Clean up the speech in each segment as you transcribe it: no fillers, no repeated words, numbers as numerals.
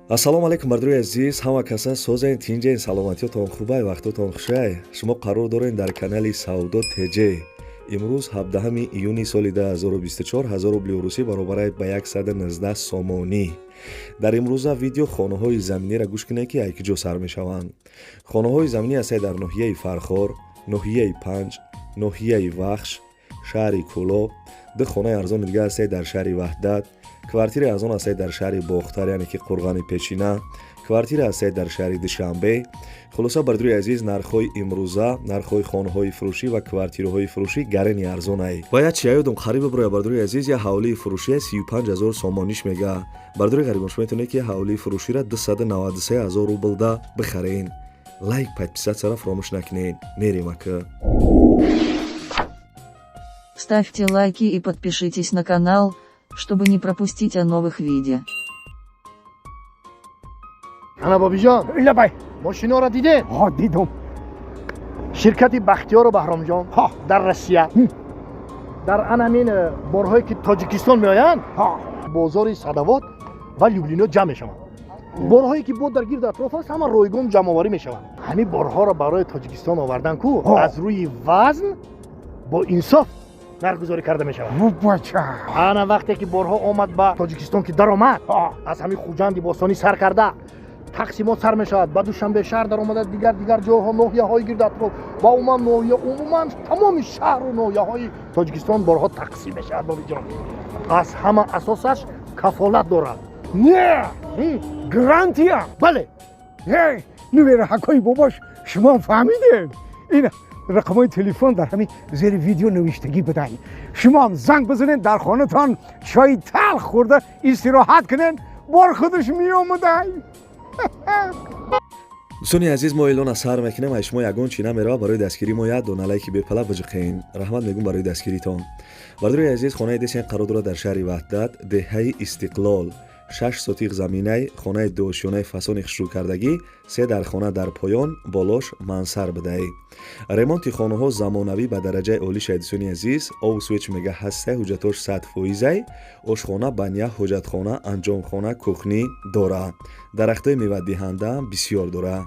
Ассалому алайкум, бардорои азиз, ҳама каса созен, тинҷен, саломатиётон хубай, вақтотон хушай. Шумо қарор дорен дар канали Савдо ТЖ. Имрӯз 17 июни соли 2024, 1000 рубли русӣ баробарай ба 119 сомонӣ. Дар имрӯза видео хонаҳои заминиро гӯш кунед, ки айки ҷо сар мешаванд. Хонаҳои заминӣ ҳастанд дар ноҳияи Фархор, ноҳияи Панҷ, ноҳияи Вахш, шаҳри Кӯлоб, ду хонаи арзони дигар ҳастанд дар шаҳри Ваҳдат, квартираи арзон ҳастанд дар шаҳри Бохтар, яъне ки Қурғани Печина, квартира ҳастанд дар шаҳри Душанбе. Хулоса, бардорои азиз, нархҳои имрӯза, нархҳои хонаҳои фурӯшӣ ва квартираҳои фурӯшӣ гарени арзонай. Ва як чи ёдум қариб броя, бардорои азиз, як ҳавлии фурӯшия 35 000 сомониш мега. Бардорои ғарибон, шумо метавонед, ки ҳавлии фурӯширо 293 000 рублда бихарен. Лайк, подписаться ра фаромӯш накунед. Мерем ака. Ставьте лайки и подпишитесь на канал, чтобы не пропустить о новых видео. Ана, Бобиҷон. Лабай. Мошиноро дидем. Ҳо, дидум. Ширкати Бахтиёру Баҳромҷон дар Россия дар анамин борҳое, ки Тоҷикистон меоянд, бозори Садовод ва Люблино ҷамъ мешаванд. Борҳое, ки бо дар гирду атроф аст, ҳама ройгон ҷамъоварӣ мешаванд. Ҳамин борҳоро барои Тоҷикистон овардан ку аз рӯи вазн бо инсоф нархгузорӣ карда мешавад. Бача. Ана, вақте ки борҳо омад ба Тоҷикистон, ки даромад, аз ҳамин Хуҷанди бостонӣ сар карда тақсимот сар мешавад, ба Душанбе шаҳр даромада, дигар дигар ҷойҳо, ноҳияҳои гирду атроф ва умуман ноҳия, умуман тамоми шаҳру ноҳияҳои Тоҷикистон борҳо тақсим мешавад. Бобиҷон, аз ҳама асосаш кафолат дорад. Не, гарантия. Бале. Нувераҳакҳои бобош, шумо фаҳмидем, ин рақамҳои телефон дар ҳамин зери видео навиштагӣ будай. Шумоам занг бизанед, дар хонатон чои талх хӯрда истироҳат кунед, бор худаш меомадай. Дӯстони азиз, мо эълона сар мекунем. Ай шумо ягон чи намерава, барои дастгирии мо як дона лайки бепала биҷиқен. Раҳмат мегӯм барои дастгиритон. Бардорои азиз, хонаи десен қарор дорад дар шаҳри Ваҳдат, деҳаи Истиқлол, 6 сотиқ заминай, хонаи дуошёнаи фасони хушрӯкардагӣ, се дархона дар поён, болош мансар будай. Ремонти хонаҳо замонавӣ ба дараҷаи олӣ шай. Дӯстони азиз, обу свеч мега ҳастай, ҳуҷҷатош 100%-ай, ошхона, баня, ҳоҷатхона, анҷомхона, кухни дора, дарахтҳои мевадиҳандаам бисёр дора.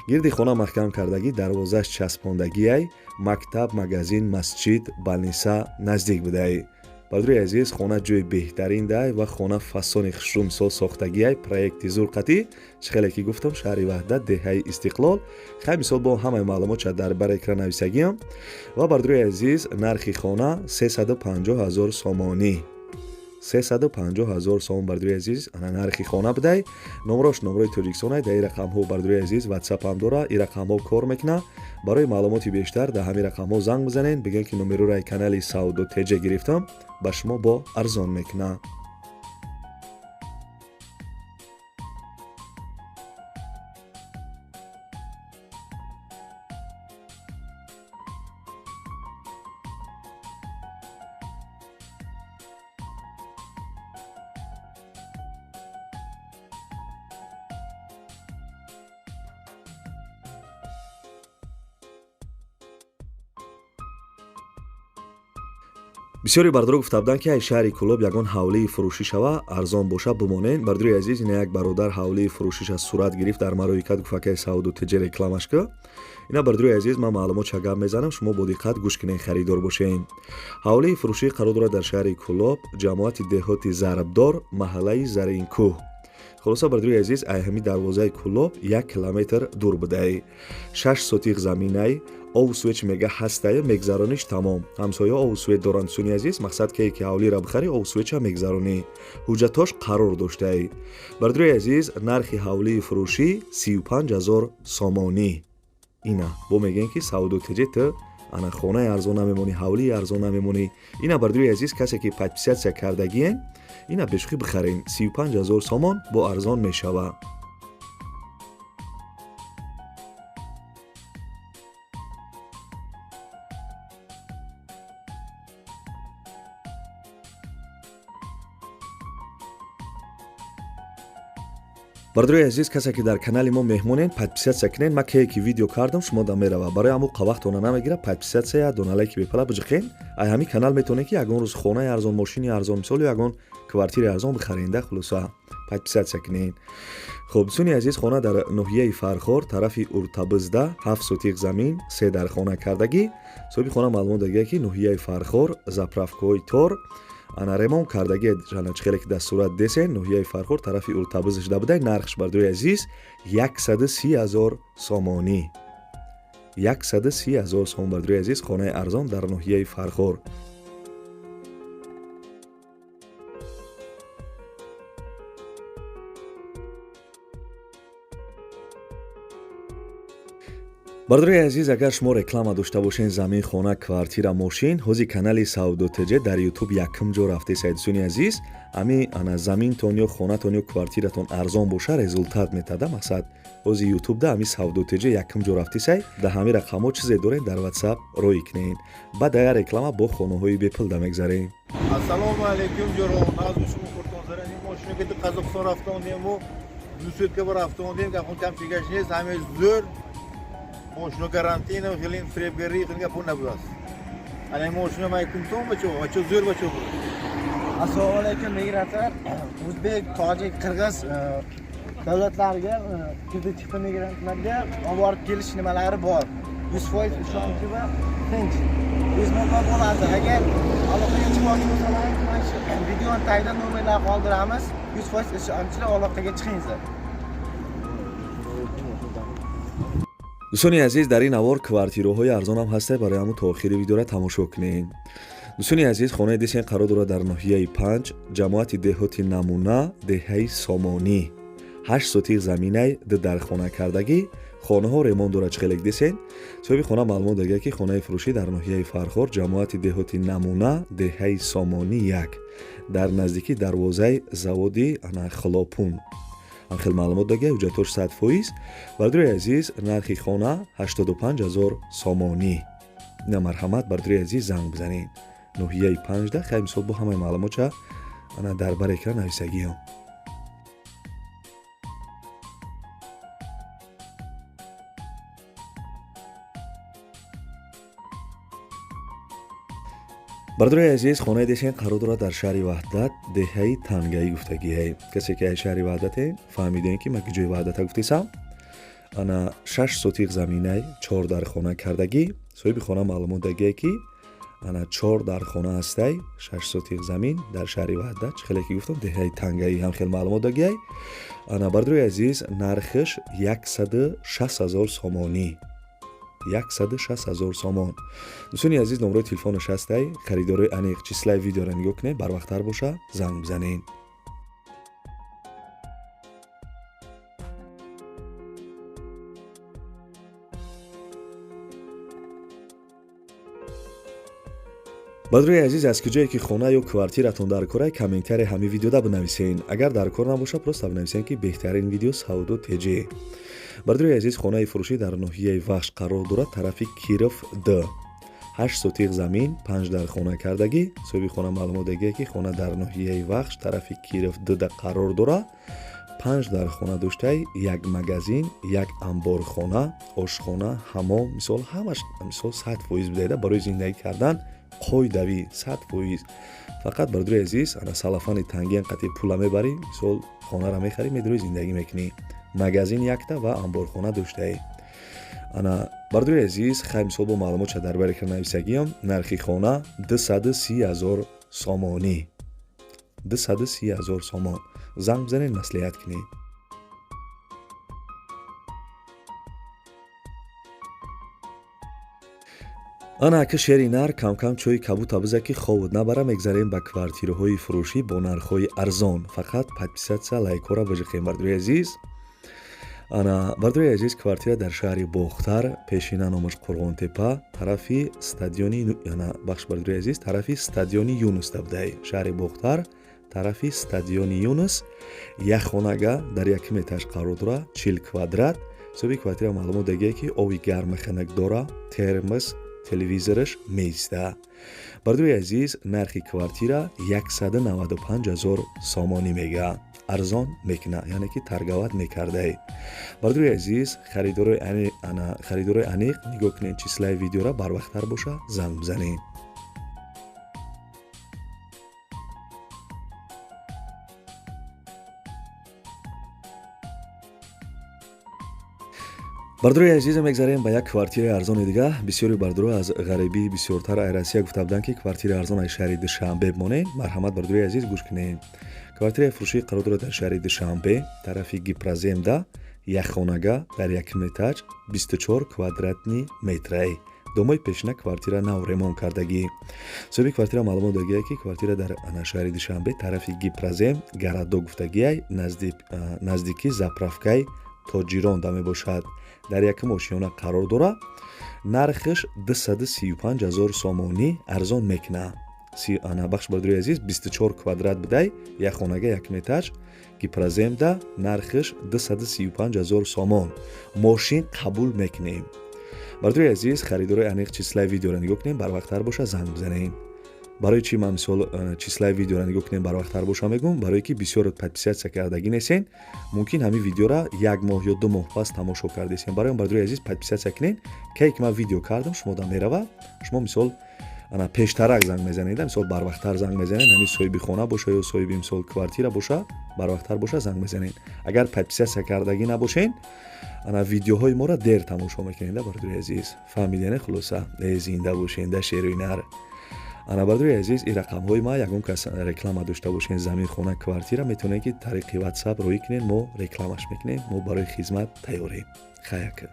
Гирди хона маҳкам кардагӣ, дарвозааш часпондагиай, мактаб, магазин, масҷид, больница наздик будай. Бардори азиз, хона ҷои беҳтарин дай ва хона фасони хушрӯ, мисол, сохтагиай, проекти зурқатӣ. Чӣ хеле ки гуфтам, шаҳри Ваҳдат, деҳаи Истиқлол. Хай, мисол, бо ҳамаи маълумот ша дар бар экран нависагиам. Ва, бардори азиз, нархи хона 350 ҳазор сомонӣ, 350 ҳазор сомон. Бардори азиз, ана нархи хона будай. Номрош номрои Тоҷикистонай. Дар ин рақамҳо, бардори азиз, Ватсапам дора, ин рақамҳо кор мекуна. Барои маълумоти бештар дар ҳамин рақамҳо занг бизанед, бигӯен, ки номерои канали Савдо ТЖ гирифтам, ба шумо бо арзон мекуна. Бисёре бардоро гуфта буданд, ки ай шаҳри Кӯлоб ягон ҳавлии фурӯшӣ шава, арзон боша, бимонен. Бардори азиз, ина як бародар ҳавлии фурӯшиша сурат гирифт, дар марои кад гуфт: «Акай Савду ТЖ, рекламаш ка». Ина, бардори азиз, ман маълумот ча гап мезанам, шумо бо диққат гӯш кунед, харидор бошед. Ҳавлии фурӯшӣ қарор дорад дар шаҳри Кӯлоб, ҷамоати деҳоти Зарбдор, маҳаллаи Заринкӯҳ. Хулоса, бардори азиз, ай ҳами дарвозаи Кӯлоб 1 километр дур будай. 6 сотиқ заминай, обу свеч мега ҳастая, мегзарониш тамом. Ҳамсоя обу свет доранд. Дӯстони азиз, мақсад ке ки ҳавлиро бихарӣ, обу свеча мегзаронӣ, ҳуҷҷатош қарор доштай. Бардори азиз, нархи ҳавлии фурӯшӣ 35 000 сомонӣ. Ина бо мегӯем, ки Савдо ТЖ т ана хонаи арзон намемонӣ, ҳавлии арзон намемонӣ. Ина, бардори азиз, касе ки подписаться кардагиен, ина бешухӣ бихарен, 35 000 сомон бо арзон мешава. Бардори азиз, касе ки дар канали мо меҳмонен, подписаться кунен. Ма кее ки видео кардам, шумо да мерава. Барои ҳамун вақтона намегира, подписаться, я дона лайки бепала биҷиқен. Ай ҳамин канал метавонед, ки ягон рӯз хонаи арзон, мошини арзон, мисол, ягон квартираи арзон бихаренда. Хулоса, Подписаться кунед. Хуб, дӯстони азиз, хона дар ноҳияи Фархор, тарафи Уртабизда, 7 сотиқ замин, 3 дар хона кардагӣ. Соҳиби хона маълумот дагия, ки ноҳияи Фархор, заправкаҳои Тор, ана ремонт кардагӣ, ана чихеле ки дар сурат десен, ноҳияи Фархор, тарафи Уртабиз шуда будай. Нархш, бардои азиз, 130 ҳазор сомонӣ. 130 ҳазор сомон, бардои азиз, хонаи арзон дар ноҳияи Фархор. Бардори азиз, агар шумо реклама дошта бошен, замин, хона, квартира, мошин, ҳози канали Савдо ТЖ дар Ютуб якум ҷо рафтеса. Дӯстони азиз, ами ана заминтон ё хонатон ё квартиратон арзон боша, результат метада. Мақсад, ҳози Ютубда ами Савдо ТЖ якум ҷо рафтесай. Да ҳами рақамҳо чизе дорен, дар Ватсап рӯй кунен. Баъд ая реклама бо хонаҳои бепул да мегзарем. Ассалому алайкум, ҷурон. Аз шумо куртон зарани мошина ки Қазоқистон рафтондему, ду сутка рафтондем, гапон камчигаш нест, ҳаме зӯр. Мошина гарантийно, хеле фиребгарӣ, хеле гапо набудааст. Ана мошина май кунтон бачо, бачо зӯр бачо буд. Assalomu alaykum, migrantlar. O'zbek, tojik, qirg'iz davlatlariga kirdi chiqdi migrantlarga olib borib kelish nimalari bor. 100% ishonchli va tinch. Bezmuammo bo'ladi. Agar aloqaga chiqmoqchi bo'lsangiz, mana shu videoni tagida nomerlar qoldiramiz. 100% ishonchli aloqaga chiqingizlar. Дӯстони азиз, дар ин навор квартираҳои арзонам ҳаста, барои ҳамун то охири видеора тамошо кунед. Дӯстони азиз, хонаи десен қарор дорад дар ноҳияи Панҷ, ҷамоати деҳоти Намуна, деҳаи Сомонӣ. 8 сотиқ заминай, ду дар хона кардагӣ, хонаҳо ремонт дорад, чихелек десен. Соҳиби хона маълумот дагия, ки хонаи фурӯшӣ дар ноҳияи Фархор, ҷамоати деҳоти Намуна, деҳаи Сомонӣ як, дар наздикии дарвозаи заводи ана Хлопун. Ҳамхел маълумот дагия, ҳуҷҷатош 100%. Бардори азиз, нархи хона 85 ҳазор сомонӣ. Ина марҳамат, бардори азиз, занг бизанед. Ноҳияи Панҷда, хай мисол бо ҳамаи маълумотча ана дар бар экран нависагиам. Бардори азиз, хонаи десен қарор дорад дар шаҳри Ваҳдат, деҳаи Тангаӣ гуфтагиҳай. Касе ки ай шаҳри Ваҳдате, фаҳмидем, ки ман ки ҷои Ваҳдата гуфтесам. Ана 6 сотиқ заминай, чор дар хона кардагӣ. Соҳиби хона маълумот дагие, ки ана чор дар хона ҳастай, 6 сотиқ замин дар шаҳри Ваҳдат, чӣ хеле ки гуфтам, деҳаи Тангаӣ ҳам хел маълумот дагиай. Ана, бардори азиз, нархиш 160 ҳазор сомонӣ, 160 ҳазор сомон. Дӯстони азиз, номрои телефонаш ҳастай. Харидорои аниқ числаи видеоро нигоҳ кунед, барвақттар боша, занг бизанед. Бадрои азиз, аз куҷое ки хона ё квартиратон дар кора, комментария ҳамин видеода бинависен. Агар дар кор набоша, просто бинависен, ки беҳтарин видео Савдо ТЖ. Бардори азиз, хонаи фурӯшӣ дар ноҳияи Вахш қарор дорад, тарафи Киров д, 8 сотиқ замин, панҷ дар хона кардагӣ. Соҳиби хона маълумот дагие, ки хона дар ноҳияи Вахш, тарафи Киров дда қарор дорад, панҷ дар хона доштай, як магазин, як амборхона, ошхона, ҳамом, мисол ҳамаш мисол 100% бидоида, барои зиндагӣ кардан қоидавӣ 100%. Фақат, бардори азиз, ана салафани тангиан қати пула мебарӣ, мисол хонара мехарӣ, медурӣ, зиндагӣ мекунӣ. Магазин якта ва амборхона доштаӣ. Ана, бардори азиз, хай мисол бо маълумотша дар бари экран нависагиам. Нархи хона 230 ҳазор сомонӣ, 230 ҳазор сомон. Занг бизанед, маслиҳат кунед. Ана ака шери нар камкам чойи кабута биза, ки ховуд набара. Мегзарем ба квартираҳои фурӯшӣ бо нархҳои арзон. Фақат подписаться, лайкҳоро бижиқем, бардори азиз. Ана, бардори азиз, квартира дар шаҳри Бохтар, пешина номаш Қурғонтепа, тарафи стадиони, ана бахш, бардори азиз, тарафи стадиони Юнус дабдай. Шаҳри Бохтар, тарафи стадиони Юнус, як хонага дар якум этаж қарор дора, 40 квадрат. Соҳиби квартира маълумот дагие, ки оби гарми ханак дора, термос, телевизораш меиста. Бардори азиз, нархи квартира 195 ҳазор сомонӣ мега. Арзон мекуна, яъне ки торговать мекардай. Бардори азиз, харидорои аниқ нигоҳ кунед числаи видеора, барвақттар боша, занг бизанед. Бардорои азиза, мегзарем ба як квартираи арзони дига. Бисёри бардоро аз ғарибӣ, бисёртар ай Россия гуфта буданд, ки квартираи арзон аз шаҳри Душанбе бимонед. Марҳамат, бардорои азиз, гӯш кунед. Квартираи фурӯшӣ қарор дорад дар шаҳри Душанбе, тарафи Гипроземда, якхонага дар якум этаж, 24 квадратный метрай. Домои пешина квартира нав ремонт кардагӣ. Соҳиби квартира маълумот додагия, ки квартира дар шаҳри Душанбе, тарафи Гипрозем, городок гуфтагиай, наздики заправкаи Тоҷиронда мебошад. Дар якум ошиёна қарор дорад. Нархаш 235 ҳазор сомонӣ, арзон мекунад. Бахш, бардори азиз, 24 квадрат будай, як хонага, якум этаж, Гипроземда, нархаш 235 ҳазор сомон. Мошин қабул мекунем. Бардори азиз, харидорои аниқ числаи видеоро нигоҳ кунем, барвақттар боша, занг бизанем. Барои чӣ ман мисол числаи видеоро нигоҳ кунем, барвақттар боша мегӯм? Барое ки бисёр подписаться кардагӣ нестен, мумкин ҳамин видеора як моҳ ё 2 моҳ пас тамошо кардесен. Барои он, бардори азиз, подписаться кунед. Кае ки ман видео кардам, шумо да мерава, шумо мисол ана пештарак занг мезанед, мисол барвақттар занг мезанед. Ҳамин соҳиби хона боша ё соҳиби мисол квартира боша, барвақттар боша, занг мезанед. Агар подписаться кардагӣ набошен, ана видеоҳои моро дер тамошо мекунед, бардори азиз. Фаҳмидене? Хулоса, э, зинда бошен, да шеруи нар. Ана, бардори азиз, ин рақамҳои ма. Ягон кас реклама дошта бошен, замин, хона, квартира, метавонед ки тариқи Ватсап роӣ кунед, мо рекламаш мекунем. Мо барои хизмат тайёрем. Хаяк.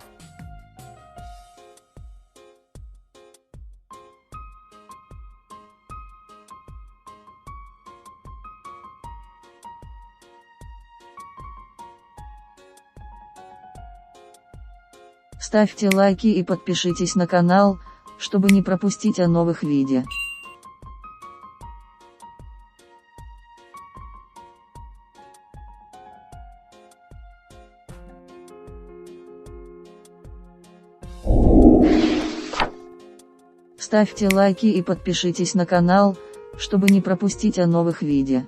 Ставьте лайки и подпишитесь на канал, чтобы не пропустить о новых видео. Ставьте лайки и подпишитесь на канал, чтобы не пропустить о новых видео.